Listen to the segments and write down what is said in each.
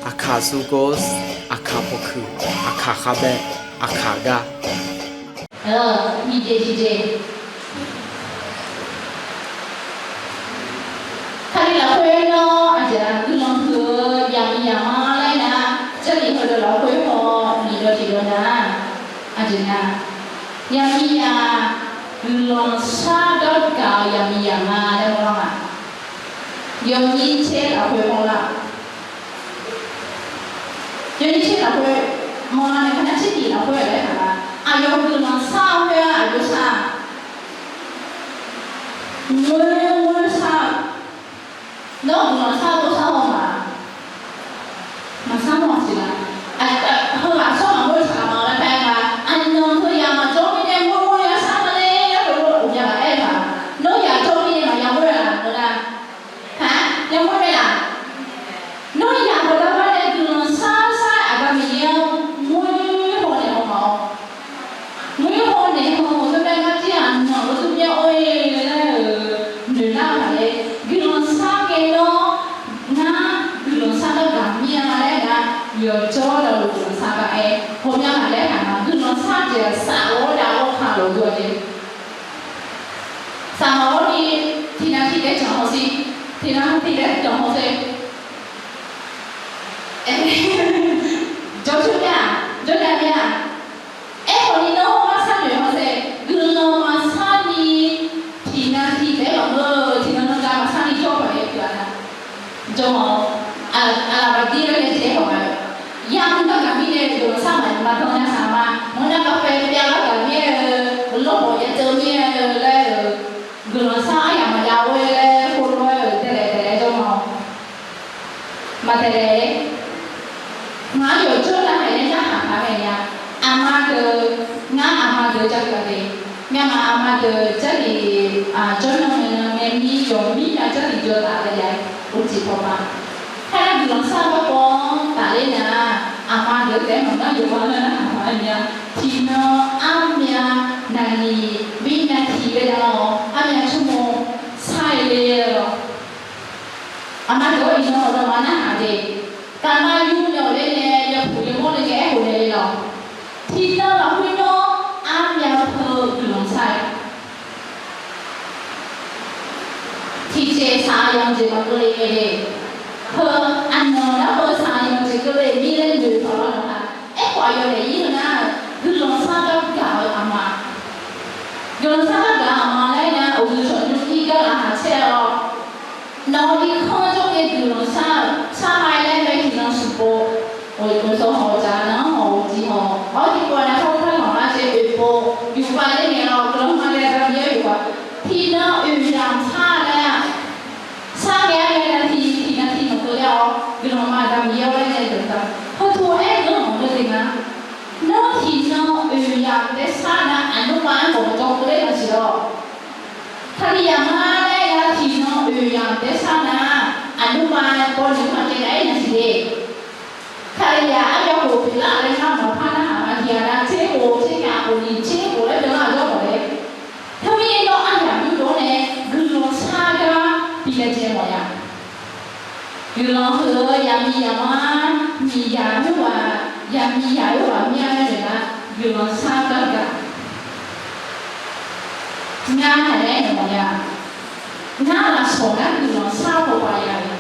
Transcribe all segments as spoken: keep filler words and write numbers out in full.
Aqkaq surgor, aqkaq pawkuiq, aqkaq khavbae, aqkaq gar. Miqjeq tiqjeq. Kali lafkhoer nawr aqjeq-aq, guiqlanq huiq-eu yaqmiqyaq ma laer nar, Jarlif heudeuq lafkhoer haw-awr miqdawq tiqdawq nar, aqjeq nar, yaqmiqyaq, guiqlanq shar gar gaq-eu yaqmiqyaq ma laer mawrlar-aq. Yawnyir tser lafkhoer mawrlar-aq. Yawnyir tser lafkhoer mawrlar nae, kar nar tser tiq lafkhoer laer taq-a. Aqyawf guiqlanq shar-eu khoer-aq, aqjox shar-a. Ngoer ngoer shar-eu. Nawr guiqlanq shar-eu tov shar haw ma. Maqshar mawr siq la. Heu ghaq shawr maqngeur-eu saqlaq ma laer paer nga. Aqnan teu yaq maqjawr mirnae ngoer ngoer yashar ma le laer heulof-aer uqnya ghaq aer-eu ma. Nawr yaq jawr mirnae maqya ngoer-a laf ngeur nar. Aq, yamawr mae laf. Nawr yaq baqda bar nae guiqlanq shar shar-aer Aqda Miqyaer-anr ngoer haw naeq haw ma-awr. Ngoer haw naeq haw-eu teu nae ngar tir-aq nanq-eu teu myav or-e laer-euq noeq nar-eu paq le. Guiqlanq shar ngae nawr, ngar guiqlanq shar gar gaq mir-a laer nar, yawqjawr dawqluf guiqlanq shar gar aer. Hawmya paq laer taq ma, guiqlanq shar jeq-aq saf-awr dav-awr kaq lof-eu jeq. Saqmawf-awr ni, tiqnan tiqdaef janq hawsher. Tiqnan tiqdaef janq hawsher. Jawr coer mir-aq, jawr nya mir-aq. Aerkhawf ni nawr ghar sharnoeq hawsher. Guiqlanq maqshar ni, tiqnan tiqdaef maqngeur-eu, tiqnan nan gar maqshar ni jawr paq-aer pyeuf-a nar. Jawr-awr, aqlaf baqdir laer nae jaev-aer haw ma-eu. Yamr gar gaq mirnae guiqlanq shar maqdan nya saq ma. Maqngeur nar gaqpae pyav gar gaq mir-eu, lawrbawq ya teuv mir-eu laer-euq, guiqlanq shar aryamq maqjav-or laer khoerlof-aer-euq daeqlaeq daeqlaeq jawr ma-awr. Maqdaeqlaeq. Ngar yawqjawr narhaq nae narhaq paq mae nya. Aqma deuq, ngar aqma deuq-eu Jarlif-a de. Ngamaf aqma deuq Jarlif, jawrnan ngaenan ngae mir yawq mir nya Jarlif jawr taf laer ya-aer uqcif pawma. Kharnar guiqlanq shar garkawv-anr tafler nar, aqma deuq-eu taef-aer maqngeur yawqha nar narhaq paq-aer nya. Tiqnan armyav naqliq mirnav tiq ghae jav-awr armyav tsawrmawr shar-eu le-awr. Aqma deuq-awr iqnan hawq dawq ma narhaq de. Kaqma yur nae awq ler nae yapuq yamawr le ngae aerkhof naeq le lawq. Tiqnan lafkhoer nawr armyav heu guiqlanq shar-eu tiqjeq saq-eu yawqjeq maqkeuv le ngae de. Heu aqnan nar heu saq-eu yawqjeq keuv le mir laer noeqtawq lar-awq ha. Aerkhawf aqyawf naeq-ir heu nar, guiqlanq shar gar gaq-eu aqma. Guiqlanq shar gar gaq-eu aqma laer nar, uqduq shawqnymr ir gar laqkhaq caer-awr, nawq-euq irkanr jawr ngae guiqlanq shar-eu, shar ma-aer laer mae tiqnan shuqpov, oeqsawq hawq jaq nan-anr hawq-eu tiq hawq-awr tiqpov-a nae kharkar lanq lar jeq oeqpov yufpav ler ngae lawr guiqlanq ma laer gar bi-aer yufpav. Tiqnan oeqyamq shar laer-aq, shar ngae-aer nae navtiq tiq navtiq maqkeuv ler-awr guiqlanq ma Aqda Miqyaer-awr laer nae deuq-a. Heu tov-aer geur maqngeur de nga. Nawr tiqnan oeqyamq taef shar nar aqnymr ma-anr khawf maqjawr keuv ler-a siq lawr. Kalizaq ma laer nar tiqnan oeqyamq taef shar nar aqnymr ma bawnoeq maqjaev nar-aer nya siq de. Kalizaq aryamq khof pyeuflar laer ngar maqpar narhaq ma tiq ghaq nar tser khof tser ngaq khof nyiq tser khof laer byanlar-eu jawr mawf le. Teumirnae nawr aryamq yurdov-awr nae guiqlanq shar gar bi laejae mawf ya. Guiqlanq huiq-eu yaqmiqyaq ma, miqyaq yawqghaq, yaqmiqyaq yawqghaq mir-a laer naeq nar, guiqlanq shar gar gaq. Ngar naeq laer naeq mawf ya. Ngar lafsawq ngar guiqlanq shar-eu pawpav ya-eu.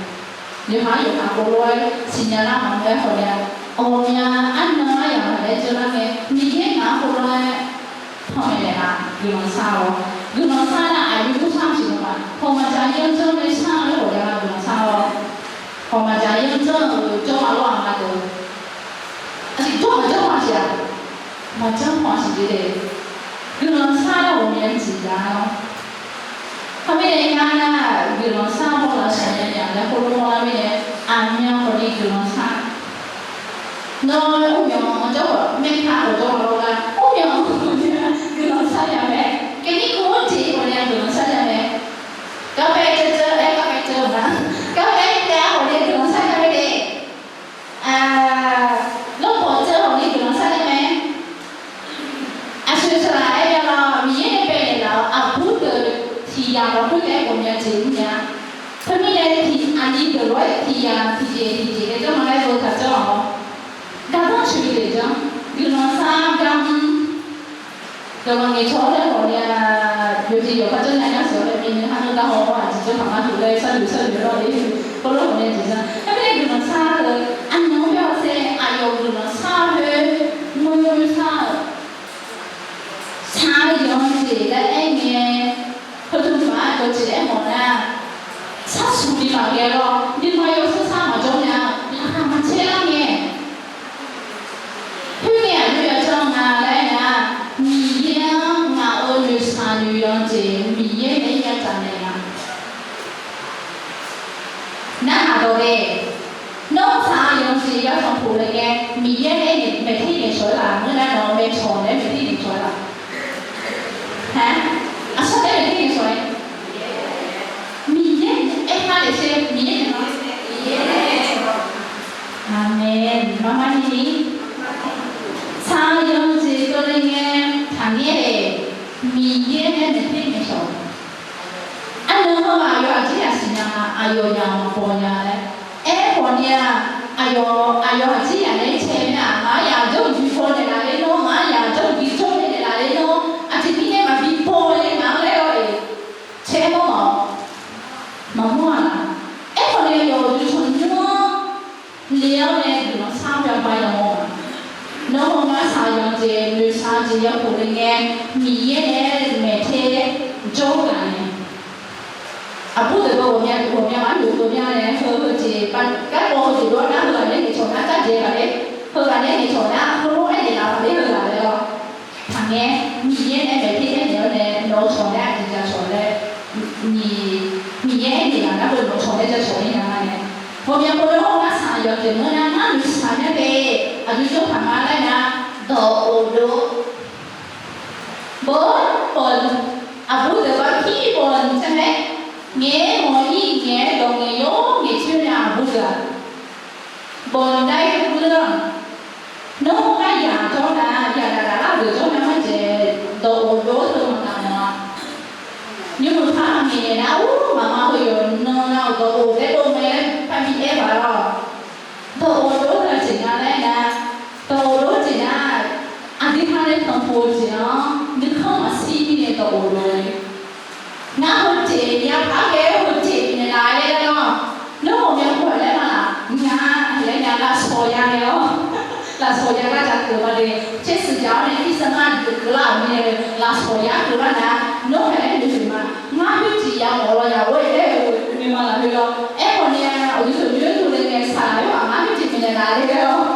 Yawqha yawqha khoerlof-aer siqnya lar maqngeur-aer haw ya. Ghawqmya arnan aryamq maqlaer dzeur lar ngae, Miqyaer ngaq-anr khoerlof-aer panmaeq naeq-a. Guiqlanq shar-awr, guiqlanq shar nar aqyuif mr shar-eu siq nar ma. Hawq maqdzaq yanr janr nae shar-eu laer ghawqmya guiqlanq shar-awr, hawq maqdzaq yanr janr-eu jawr ma lawr-aq ma deuq. Aqjeq jawr maqjanr ma siq-aq, maqjanr ma siq de. Guiqlanq shar nar ghawqmya jeq ya-awr. Khoermirnae ngar nar guiqlanq shar-awr lafsawq nya nya laer khoerlof mawrlar mirnae, aqmyan khawf ni guiqlanq shar. Nawr mrmyanq jawr khawf, maerka khawf jawr ma lawr lar, mrmyanq khawf ni guiqlanq shar nya mae. Kani kuv-anr jeq khawf ni guiqlanq shar nya mae. Garpae dzeur dzeur-aer, garpae dzeur-eu ma, garpae taef-a khawf ni guiqlanq shar nya mae de. Lawrbawq dzeur khawf ni guiqlanq shar nya mae. Aqsur saqlaq aer-a lawr, Miqyaer nae baenaeq laf-awr aqbur deuq tiq yamq lafkhoer taef-aer ghawqmya jeq mr nya. Teumirnae tiq aqli deuq lof-aer tiq yamq tiqjeq tiqjeq nae jawr ma laer beu taq Dawqma ngaeqcawq-awr laer khawf ni-a, yawqjeq yawqha janrnya ngar sheuq-awr laer mirnae, ha ngar gar haw-awr aqjeq jawrhaq ngar heulof-aer sharnoeq sharnoeq-awr le, khoerlof-aer khawf ni jeq za. Aernar guiqlanq shar-eu, aqnyaf-anr byaer-awr saer aqyawf guiqlanq shar-eu khoer, mawrmawr shar-eu, shaq-eu yanq-eu jeq laer aer ngae, heudeuq maf-aer dawqtsuif aer mawf nar, sharsuq bi maqghae-awr nuima yawshawr shar maqjawr nya, laqkhaq maqcaer lar ngae, khoerngae aqjox yajanr nga laer aer nar, Miqyaer-anr ngaq-euq noeqshaq noeqyanq jeq Miqyaer nae-aer yadzaq naeq nga. Narhaq dawq de, nawr shaq-eu yanq jeq yatanq pof le ngae, Miqyaer nae-aer maeqter ngaeqcawq-aer laf, ngeur nar nawq-eu maeqcawq nae maeqter ngaeqcawq-aer laf. Haer, aqsar nae maeqter ngaeqcawq-aer, Miqyaer aer kar naeq sher, Miqyaer naeq-a. Aqmeq. Maqmar ni ni, shaq-eu yanq jeq keuvle ngae, taqngaer le, Miqyaer nae maeqter ngaeqcawq. Arnan heughaq yawf aqjeq yasiq nya, aqyawf yamq maqbaw nya laer. Aerkhawf ni-a, aqyawf, aqyawf aqjeq yaq nae cae-eu nar, ngaq-anr yaq jawr-eu bi baw naeqlaf ler nawr, ngaq-anr yaq jawr-eu bi jawr naeqlaf ler nawr, aqjeq mirnae maqbi baw-eu nae ngaq-anr laer-awr-e, cae mawr mawf, maqmawr-a. Aerkhawf ni aqyawf uqduq tanqnymr-anr le-awr nae guiqlanq shar-awr yaba yamawr-a. Nawr hawr ngar shaq-eu yanq jeq noeqshaq jeq yapof le ngae, Miqyaer nae-aer maeqter jawr-eu ghaq nae, aqbur deuq-eu ghawqmya ghawqmya-anr noeqkeuv mya nae heu heu jeq, garkawv heu jeq dawr nar heughaq nae ngaeqcawq nar, garjaeq ghaq ler, heughaq nae ngaeqcawq nar heulof-aer naeqlaf ghaq ler heughaq laer-awr, taqngaer, Miqyaer nae maeqter aernaeq-awr nae nawq-eu cawq nae aqjeq jacawq laer, Miqyaer aernaeq ghaq nar heu nawq-eu cawq nae jacawq-aer nya nga nae, ghawqmya pov-awr ngar shaq yanq jeq ngeur nar, ngar noeqshaq nya de, aqjox jawr taq nga laer nar, dawq of dov, bawq bawq, aqbur deuq baqpir bawq-eu tae mae, ngaeq-aer mawq-ir ngaeq-aer dawq ngaeq yawr ngaeq coer nya aqbur deuq-aq, bawq dair-eu geur-anr, nawr hawr ngar yaq jawr nar, yaq daqdaq lar-eu deuq jawr nar marjaeq, dawq of dov-awr teu maqnaq mawf-a. Nymr-eu par maqngaeq naeq nar, ur, maqma heu yawqnan nav-euq dawq of daer dov mae laer parbi aer baq lawr. Dawq of dov-awr teu jeq nga laer nar, dawq of dov-awr jeq nar, aqdui ha nae tanqpuq-eu jeq-anr nuikhanr maqshir mirnae dawq of dov-eu. Ngar heu jeq ya paq-aer ghae-aer heu jeq bifnaeq laf-aer laer lawr. Nawr ghawqmya pov-aq laer ma laf, ngar laer nya lafsawq ya nae-awr, lafsawq ya gar ja keuv ma de, caer shuif jaq-awr nae irsar ngar deuq keuvlar-euq mirnae lafsawq ya keuvlar nar, nawr haeq-aer noeqtmq ma. Ngar khoerjeq ya mawf law ya ghoe-aer-eu nuima lafkhoer lawr. Aerkhawf ni-a, aqdui teu nyoer teu le ngae saqlaq-aer aqma khoerjeq bifnaeq laf-aer laer lawr.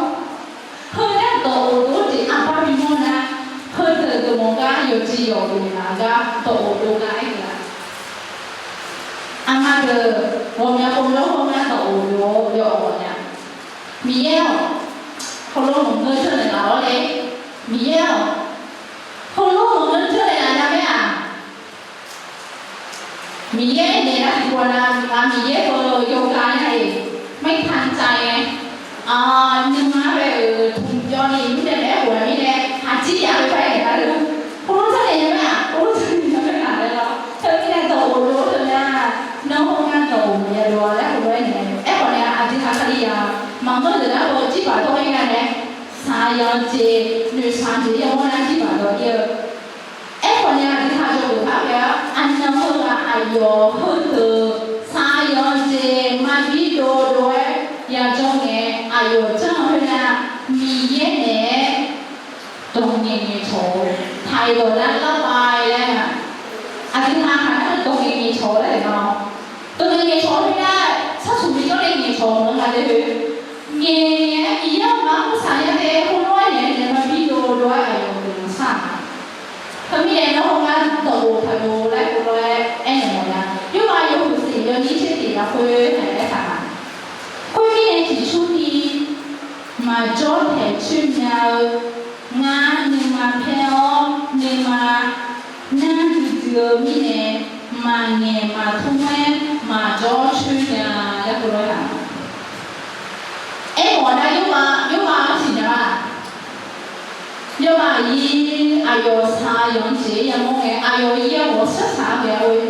Heu nar dawq of dov-awr jeq arbar bimawr nar, heudeuq deuq mawq gar yawqjeq yawq bifnaeq laf-eu gar dawq of dov gar aer-eu-aq. Aqma deuq ghawqmya pov lawr hawr ngar dawq of dov-awr yawf-awq nya. Miqyaer-awq, heulof maqngeur janrnaeq laf-awr le. Miqyaer-awq, heulof maqngeur janrnaeq laf nya mae-aq. Miqyaer naeq nar tiqpov nar, ngaq Miqyaer heu yawkhav nar-iq, ไม่ทันใจ ngae, nuima bae-euq tmqjawv ni mirnae laer ghof-a mirnae, aqjir yaf-eu bae naeq nar-eu, heulof janrnaeq nya mae-aq, heulof janrnaeq nya mae-aq laer lawr. Teumirnae dawq of dov-awr teu nar, nawr hawr ngar dawq of maqya dov-a laer heulof-aer naeq-a. Aerkhawf nae aqdui ha Kalizaq maqngeur deuq nar heu jirbaq dawr-ir nga nae, shaq-eu yanq jeq noeqshaq jeq yamawr nar jirbaq dawr-ir-eu. Aerkhawf nae aqdui ha yawqgeuf par ghae-awr aqnan heughaq aqyawf heudeuq shaq-eu yanq jeq maqbi dov dov-aer yajawr ngae, aqyawf janr-eu khoernar, Miqyaer naeq-aer dawq ngaeq ngaeqcawq-eu, taq-iq dawq nar lar pav-aer laer-aq, aqdui ha kaq nar dawq ngaeq ngaeqcawq-eu laer-aer ma. Dawq ngaeq ngaeqcawq-eu khoernar, sharsuq bi jawrle ngaeqcawq-eu maqngeur nga de khoer. Ngaeq ngaeq-aer Miqyaer-anr maqmr saq nya de, heulof-aer naeq-aer naeq maqbi dov dov-aer aqyawf guiqlanq shar-aq. Teumirnae nawr hawr ngar dawq of taq dov laer heulof-aer aernaeq mawf nya. Yawrma yawhuiq siq yawnyir tser tiq lafkhoer naeq-aer taq ma. Khoermirnae tiqcurni maqjawr taeq coer nya-eu, ngar nuima paer-awr nuima nar duidui-eu mirnae, maqngaeq maqtmr-aer maqjawr coer nya laer heulof-aer taq ma. Aermawf nar yawrma, yawrma-anr siqnya-a. Yawrma aqyir aqyawf shaq-eu yanq-eu jeq yamawr ngae, aqyawf ir-awr ghawqshaq shaq-aer ghae-a-oe.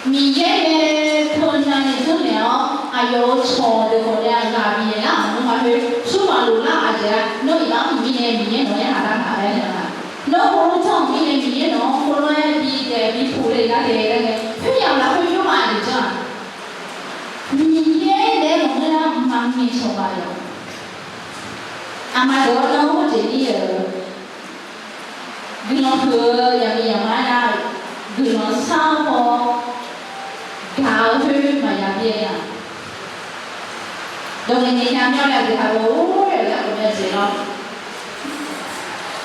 Miqyaer nae teunav naeq dzeur naeq-awr aqyawf-euq cawq deuq khawf nae aqgaf bif naeq lar-awq nmr ma khoer, smrmaqlof lar-euq aqjeq-aq, nawr iqbax mqmir nae Miqyaer nawq-anr yadaq nga laer naeq-a. Nawr heulof-aer janr-euq mirnae Miqyaer nawq-anr heulof-aer bidaef bipuq le gar le laer ngae, khoeryamq lafkhoer yawrma aqjeq janr-aq, Miqyaer naeq-aer maqngeur nar maqngaeq cawq baq yawq. Aqma deuq-awr nawr hawjeq ir-euq guiqlanq huiq-eu yaqmiq yaqma nar, guiqlanq sar-awr paw gaq-eu khoer maqya byaer-a. Dawqmaeq ngaeq nya myanr nae aqduiq taq-euq or-aer ghawqmya jeq lawr.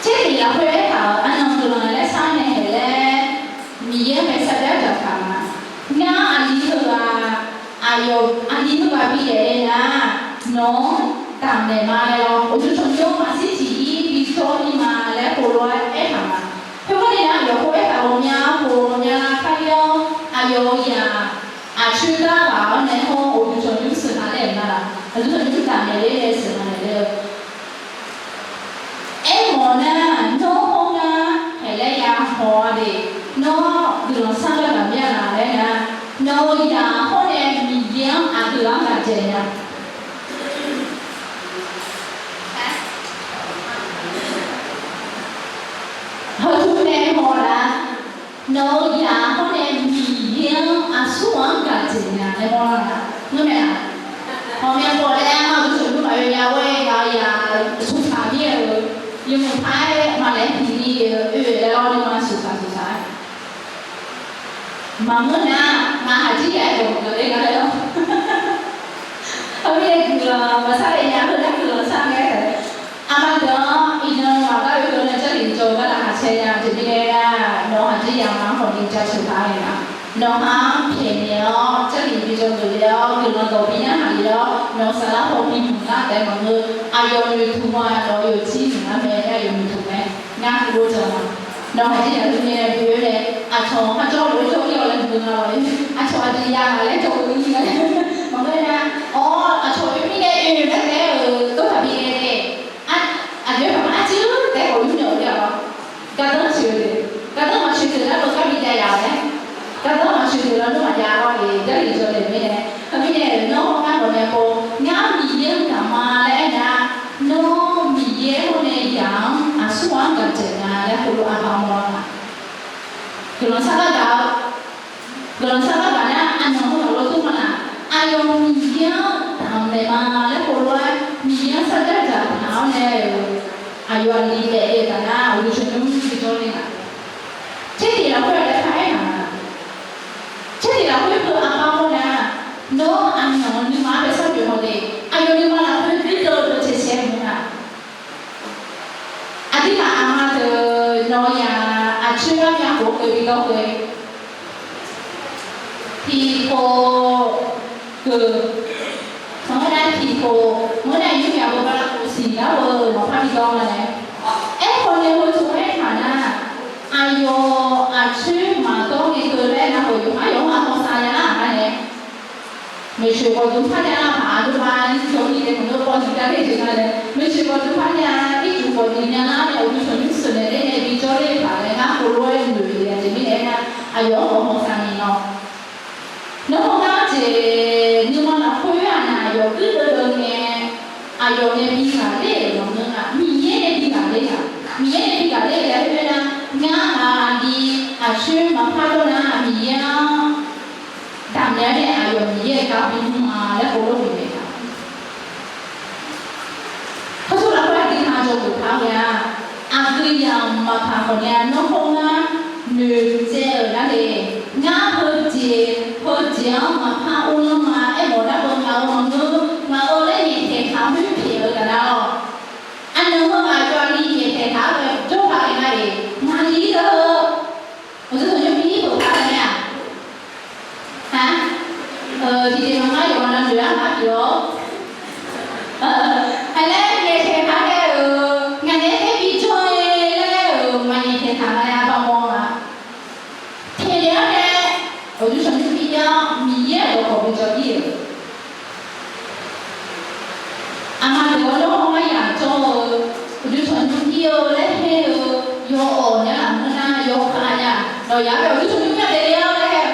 Tsertiq lafkhoer aertaq-euq arnan guiqlanq laer sar nae haeq laer Miqyaer-anr bae sarjax dzaqtaq ma. Ngar aqli heughaq, aqyawf aqli heughaq bidaef le nar, nawq-anr damqnaeq ma laer lawr, uqduq tanqnymr maqshir tiq ir bijawr ni ma laer heulof-aer aertaq ma. Khoergar nae nar aqyawf khoer aertaq ghawqmya khof ghawqmya kar-ir-awr, aqyawf-euq zaq aqcoer gar ghaq-awr nae hawr uqduq tanqnymr sheuqnaeq ler-euq ma laq, uqduq tanqnymr damqnaeq ler nae sheuqnaeq naeq ler-eu Aermawf nar, nawr hawr ngar haeq laer ya haw-a de. Nawr guiqlanq sar gar gaq mir-a laq laer nar, nawq-euq zaq hawr nae Miqyaer-anr aqdui-anr gaq dzaeq nya. Heutuq nae haw nar, nawq-euq zaq hawr nae Miqyaer-anr aqsurghaq-anr gaq dzaeq nya laer mawrlar-a. Ngeur mae-aq, hawqmya pawf laer-a, uqduq tanqnymr maqya ya-aer gaq-eu zaq smqtaq mir-euq yawmuiq par-aer maqlaeq tiq ni-eu oe laer lawr nuima smqtaq smqtaq-aer Maqngeur nar, ngaq haqjir ya-aer dawq maqgaq ler nga laer lawr. Heumirnae guiqlanq maqsar le nya, heunar guiqlanq sar ngae taef. Aqma deuq-anr iqnan maqgar oe deuq nae Jarlif jawr-eu gar laqkhaq cae nya jeq mirnae aer-a, nawq haqjir ya ma khawf ni jaceuq taq-a nga. Nawqha-anr pyaeqnaeq-awr Jarlif bi jawr geuf le-awr guiqlanq dawq bi narhaq le-awr nawq saflar paw bi muiq nar taef maqngeur. Aqyawf noeqtmq-a, nawq yawqjir muiq nar mae, aqyawf noeqtmq mae. Ngar heulof-aer jan ma. Nawq haqjir ya deuq nae bi oe nae, aqcawq kharjawr lof-aer jawr ir-awq laer muiq-eu nga lawq-ir. Aqcawq aqjeq ya ngaq laer jawr-eu ir nga. Maqngeur nar, awr aqcawq oe mirnae oe-eu laer taef-aer-euq dawrtaq bi ghae taef. Aqjeq paq ma arjir-eu taef-aer khawf yur naeq-awq le-a lawr. Gardanr coeq-eu deuq, gardanr maqcoeq deuq nar beugar bi jav yaf-a laer. Gardanr maqcoeq deuq nar nmr maqjav lawr-eq, Jarlif jawr taef mirnae. Heumirnae nawr hawr ngar ghawqmya pov, ngar Miqyaer-anr gaq ma laer aernar, nawr Miqyaer hawr nae zaq-anr aqsurghaq-anr gaq dzaeq nya laer heulof-aer aqba mawr-a. Guiqlanq sar gar gaq-eu, guiqlanq sar gar gaq nar aqnyanq heughaq lof dur ma laq, aqyawf Miqyaer-anr damqnaeq ma laer heulof-aer Miqyaer-anr sarjax dzaqtaq-awr nae-euq aqyawf aqli daef le-eu taf nar uqduq tanqnymr bi jawr le nga. Tsertiq lafkhoer-aq laer paraer-aq, tsertiq lafkhoer heu aqba mawr nar, nawr aqnyanq nuima-anr bae sharnoeq haw de, aqyawf nuima lafkhoer gardeuv deuv caecae mq nga. Aqdirmaf aqma deuq nawq-eu yaq aqcoer lar myav khof-eu keuv bi dawr keuv-eu tiqkhof keuv, maqngeur nar tiqkhof, maqngeur nar yurmyaq beu bala khof siq nar-eu maqpar bi dawr nga nae. Aerkhawf nae heu tmq-aer taq nar, aqyawf aqcoer maqdawr ngae keuv laer nar-euq yawqhar yawqha hawsav nya lar-aq nga nae. Maeqtsoeq ghawqdmq parnya-aq, aqduimaf-anr jawr-ir nae maqngeur paw tiq gar le jeq nga nae, maeqtsoeq ghawqdmq parnya-aq, ircuf ghawqdmq nya lar nae uqduq tanqnymr sheuqnaeq ler nae bi jawr ler-eu paq laer ngar heulof-aer noeq-eu jeq mirnae aernar, aqyawf-anr ghawqmawr sar ni lawr. Nawr hawr ngar jeq nuima lafkhoer-aq nar, aqyawf gardeuv deuv ngae, aqyawf nae bi ghaqler-euq maqngeur nga, Miqyaer nae bi ghaqler-aq, Miqyaer nae bi ghaqler-eu laer khoer nar, ngar aqli aqcoer maqpar dawr nar Miqyaer-anr damqnaeq-awr nae aqyawf Miqyaer-euq gar bimr ma laer heulof bifnaeq-a. Hawsur lafkhoer aqdui ha jawrgeuf par ghae-a, aqdui yamq maqpaq khawf nae nawr hawr ngar noeqtsaev-euq nar le, ngar heujeq heujeq-anr maqpar uvlanr ma aermawf nar heu ngaq-euq maqngeur, ngaq-euq laer nyaeftaeq taq-anr khoer pyeuf-eu taf nar-awq. Aqnyanq heu aqyawf aqli nyaeftaeq taq-anr bae jawr paq ghae nga le, ngaq li-ir deuq-eu Uqduq tanqnymr bi-ir peuq paq-aer mae-aq, ha, tiqjeq maqngar yawqghaq navluf-anr maq pyeuf-awr, aqlaer nyaeftaeq taq-aer ghae-euq ngaq naeq-aer bi jawr-aer laer-euq maqnyaeftaeq taq nga laer arbar mawr nga. Pyeufle-awr nae uqduq tanqnymr bi-ir-awr Miqyaer-euq dawqkawq bi jawr-ir-euq Aqma deuq-awr lawr hawr-aer yaq jawr-eu, uqduq tanqnymr ir-eu laer haer-eu, yawawq nya-aq maqngeur nar yawkhav nya-aq, nawq yaq-aer bae uqduq tanqnymr myav daefle-awr laer haer-eu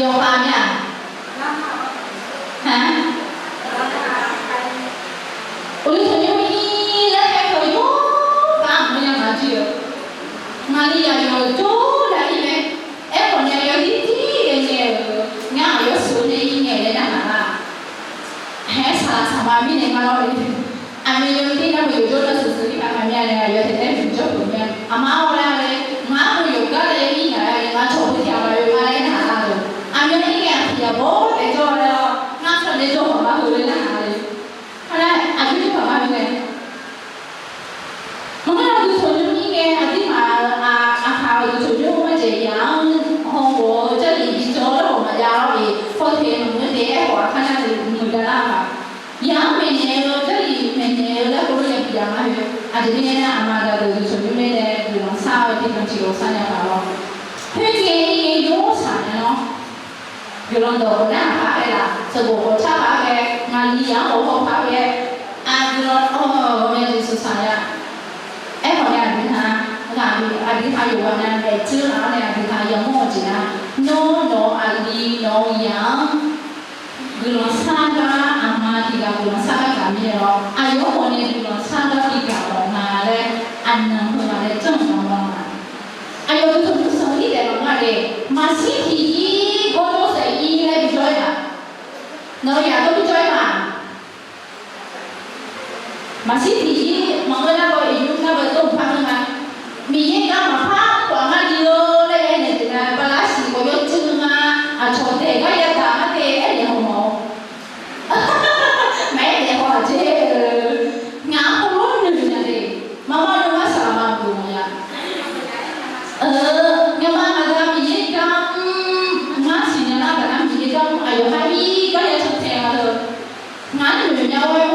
yawkhav nya-aq, ha, uqduq tanqnymr ir laer haer-eu yawkhav Aqmir nae ngar lawr-e. Aqmir yawdir nar-eu yawqjawr nar-eu sheuqsheuq-ir paq aqmir-a nae aqyawf taef-aer yawqjawr peuq mir-a. Aqma-awr laer-a le, ngar-eu yawqgar nae yawnyir ngaq-a le, ngar cawq-eu tiq ghaq maqlof nga laer narhaq-a le. Aqmir-anr ir ngae aqtiq yaq bawr taef jawr-a laer-awr, ngar cawq nae jawr khawf ma heu laer narhaq-a le. Arnar aqjox jir paq ma heu nae Maqngeur nar, duqtawq nymr-ir ngae aqdirmaf-euq aqkaq-euq duqtawq nymr-eu marjaeq yaq-anr hawghof-eu jarlif bijawr-awr maqjav-awr-iq, hawteq maqngeur de aerkhawf aqkar nar-eu muiqdav lar-aq, yaq-anr maeqnaeq-eu jarlif maeqnaeq-eu laer heulof ya bijav ma-aer, aqjeq mirnae nar, aqma gaqdeuq duqtawq nymr-ir nae guiqlanq shar-eu tiqnan tiqlof sharnya paq lawr. Khoerngae ir ngae yawr shaq nya lawr. Guiqlanq dawq ghawqnar-aq paq-aer laf, sanqbof ghawqcar paq-aer ghae, ngaqli yaq-anr ghawqhaw paq-aer ghae, aqguiqlanq-awr ghawqmya jeq sheuqshaq nya. Aerkhawf nae aqdui ha, aqdui ha yawqghaq nav daefdzeur laf-awr nae aqdui ha yamawr-eu jeq nar, nawr nawq-eu aqli nawq-eu yaq-anr guiqlanq shar gar, aqma tiq ghaq guiqlanq shar gar gaq mirnae lawr, aqyawf-anr khawf nae guiqlanq shar gar bi gaq mawf nga laer, aqnan heu ghaq nae janr-eu ma ma. Aqyawf duqtawq nymr sanqnir daef maqngeur-a de, maqshir tiq yir gawrdawr saef-ir laer bijawr-ir ma. Nawq-eu yaq dawr bijawr-ir ma. Maqshir tiq yir maqngeur nar baw iqnymr nar baw dawr mqpar ngeur nga. Miqyaer gar maqpar khawf ngar li-eu laer aernaeq jeq nar, bala siq khawf yawcuiv nga. Aqcawq daeq gar yadaq-a de aernaeq haw mawf-awr, maqaer daef haw-aq jeq. Ngaq-anr heulof noeq nya de, maqma noeq ngar saqlaq ma geuf mawf nya. Ngaqma ngaqda Miqyaer gar mr, ngar siqnya nar taf nar Miqyaer gar mr, aqyawf khar ir gar ya can tae nga teu. Ngar noeq nya-awr,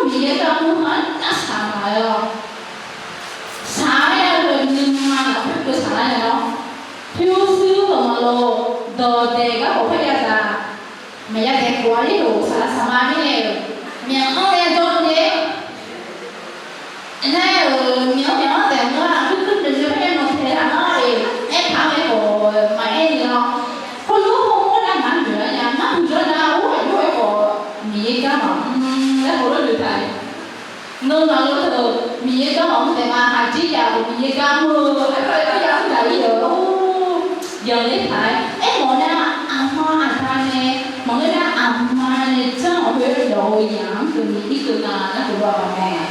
Miqyaer gar mr-anr nar saq ma-aer-awr, saq-aer-a heu nuima lafkhoer keuv saqlar nya-awr, pyurshuir khawf maqlof, dawqdaeq gar khawf par yadaq, maqya daeq khof-a ler-euq saqlaq saqma mirnae-euq, myaq-anr nae jawr-eu de. Aernar-euq myaq-anr myaq-anr taef-a, aqkuir kuir noeq noeq par ya nawq taeq-a nar-e, aertaq-anr aerkhawf maqaer ni-awr, heulof hawmawr nar ngaq noeq-aer nya, ngar huiqlar nar-awr aqjox aerkhawf Miqyaer gar maqmr laer heulof noeqtaq-a. Ngeur ngaq-eu teu, Miqyaer gar maqmr taef ma, haqjir jav-euq Miqyaer gar mr-eu, aerkhawf aer-a mr taq-ir-euq, or, yanqler taq-aer aermawf nar, aqma aqda nae maqngeur nar, aqma nae janr-awq khoer dawq-eu yaq-anr keuvni irkeuv nga laer heulof-a mae.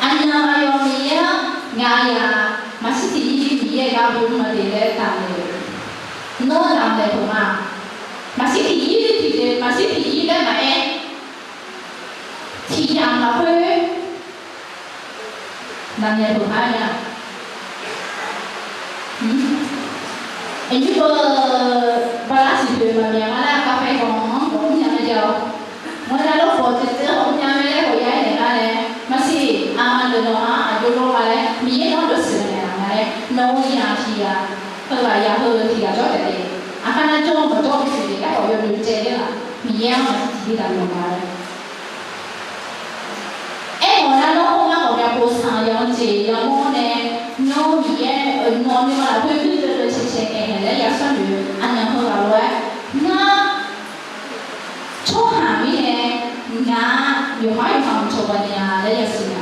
Aqnan aqyawf Miqyaer-anr ngaq yaq maqshir tiq yir Miqyaer gar bimr ma de laer damqnaeq-eu, nawr damqnaeq peuq ma. Maqshir tiq yir tiqjeq maqshir tiq yir laer maqaer, tiq yamq lafkhoer damqnaeq peuq ma nya. Aqnyir beu, bala siq pyeuf maqmyaq nga laer aqkar pae ganq-anr ghawqmr nya mae jav-awr, ngeur nar lawrkhawf tseuvtsev ghawqmr nya mae laer ghawqya-aer naeq nar nae, maqsiq aqma deuq nawq-anr aqjox lawr ma laer Miqyaer nawr dawrsiq naeq-a nga laer nawq-eu yaq tiq yaq, heughaq yaq heu tiq ghaq jawr taef le. Aqkar nar jawr-eu maqjawr-eu siq le aerkhawf yawnoeq caev ler-aq, Miqyaer-anr maqsiq tiq yir damq naeq ma laer. Aermawf nar nawr khoergar ghawqmya bof saq-eu yawqnan jeq yamawr nae, nawr Miqyaer-euq nawq nuima lafkhoer nuideuv deuv cae cae ngaeqnaeq laer yashar noeq-eu aqnyaf heughaq lof-aer, ngar tsawrhaq mirnae ngaq yawqhar yawqha mq cawba nya laer yasiq nya.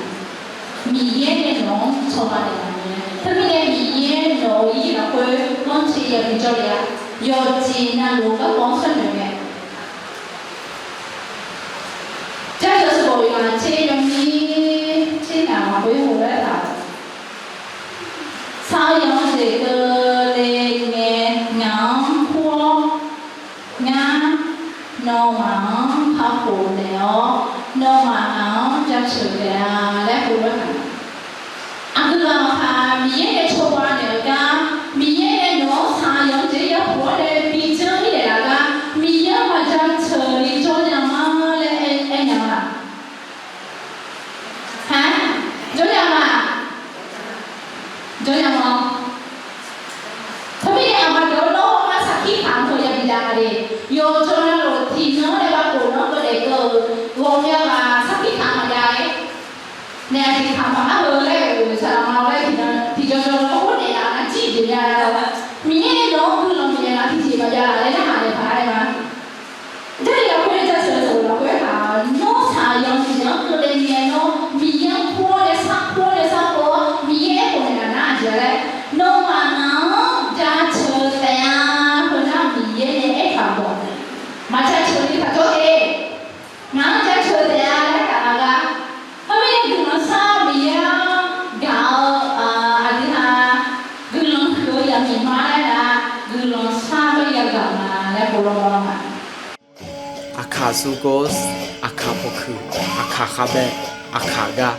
Miqyaer nae nawq-anr cawba naeq laf-eu mae. Teumirnae Miqyaer nawq-eu ir lafkhoer ghanrcae yabi jawrle-a. Yawqjeq navluf garkawv-anr sharnoeq mae. Jarlif-eu sanqbof iqghaq tser yawnyir tser ngaq lafkhoer heulof-aer taq-euq, sar-eu yawqnan jeq keuvle ngae ngaq-anr kur-awr, ngar nawmaf-anr kakhof naeq-awr, nawmaf ngaq-anr jaceuq taef-a laer heulof-aer taq-euq. Aqgeu ghaq maqkaq, Miqyaer nae cawba naeq-eu gar, Miqyaer nae nawq-anr saq-eu yawqnan jeq-anr yapuq-awr nae bi janr-ir naeqlaf gar, Miqyaer-anr maqjaceuq ni jawr nya ma laer aer nya-a. Haq, jawr nya ma. Jawr nya ma. Teumirnae aqma deuq-anr nawr-eu ngar sarkir taq-anr teu yabi dav nga le. Yawqjawr navluf tiqnan-anr nae bavkhof nan-anr keuv daef keuv-eu ghawqmya ghaq sarkir taq maqjav-aer nae aqjeq taq maqngar heu laer-euq saqlaq ma laer tiqnan tiqjawr jawr-eu hawr naeqlaf ngar jir jeq nya laer-awr, Miqyaer nae nawq-anr guiqlanq bifnaeq laf tiqjeq maqjav laf laer narhaq naeq taq-aer ma. Jarlif lafkhoer jaceuq-eu sanqbof lafkhoer taq-euq, nawr saq-euq yawqnan jeq-anr keuvle ngae nawr Miqyaer-anr kur-awr nae sar kur-awr nae sar kur-awr Miqyaer aerkhof naeqlaf nar aqjeq laer, nawmaf ngaq-anr jaceuq taef-a. Heunar Miqyaer nae aertaq-euq dawq, maqjaceuq ni taq jawr de. Ngaq-anr jaceuq taef-a laer Aqkaq sugos, aqkaq pawqkuiq, aqkaq khavbae, aqkaq gar.